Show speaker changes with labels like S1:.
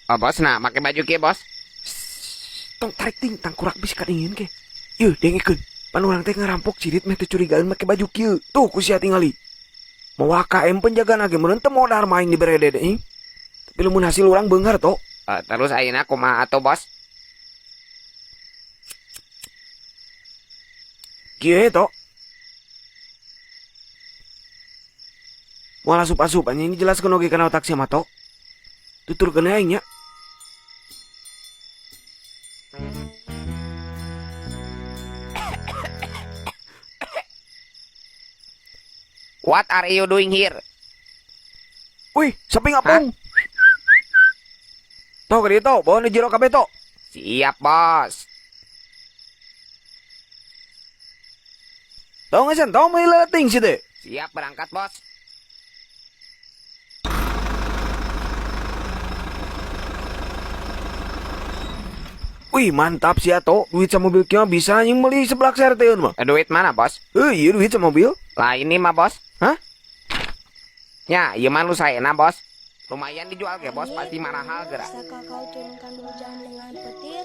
S1: Oh, bos, nah make baju kieu, bos.
S2: Tong tarik ting tangkurak bisa kadingin ke. Yeuh, dengekeun. Pan urang teh ngarampok cirit meh teu curigaan make baju kieu. Tuh ku sia tingali. Mawa AKM penjagaan ge meureun teu modar main di berede deh. Tapi lamun hasil urang beunghar to.
S1: Terus ayeuna kumaha atuh, bos?
S2: Kieu to. Moal asup-asup anjing ini jelaskeun oge kana otak sia mah to. Tuturkeun aing nya.
S1: What are you doing here?
S2: Wih, sapi ngapung. Toh ke dieu to, bawa nu jero kabeh to.
S1: Siap, bos.
S2: Tong geus tong meuli leuting sih teh.
S1: Siap berangkat, bos.
S2: Wih, mantap sih ato. Duit sama mobil kieu bisa anjing meuli seblak serteun mah.
S1: Duit mana, bos?
S2: Heuh, iya duit sama mobil.
S1: Lah ini mah, bos.
S2: Hah?
S1: Ya, ieu mah nu saena, bos. Lumayan dijual ge, bos, pasti marahal geura.
S3: Bisakah kau turunkan hujan dengan petir?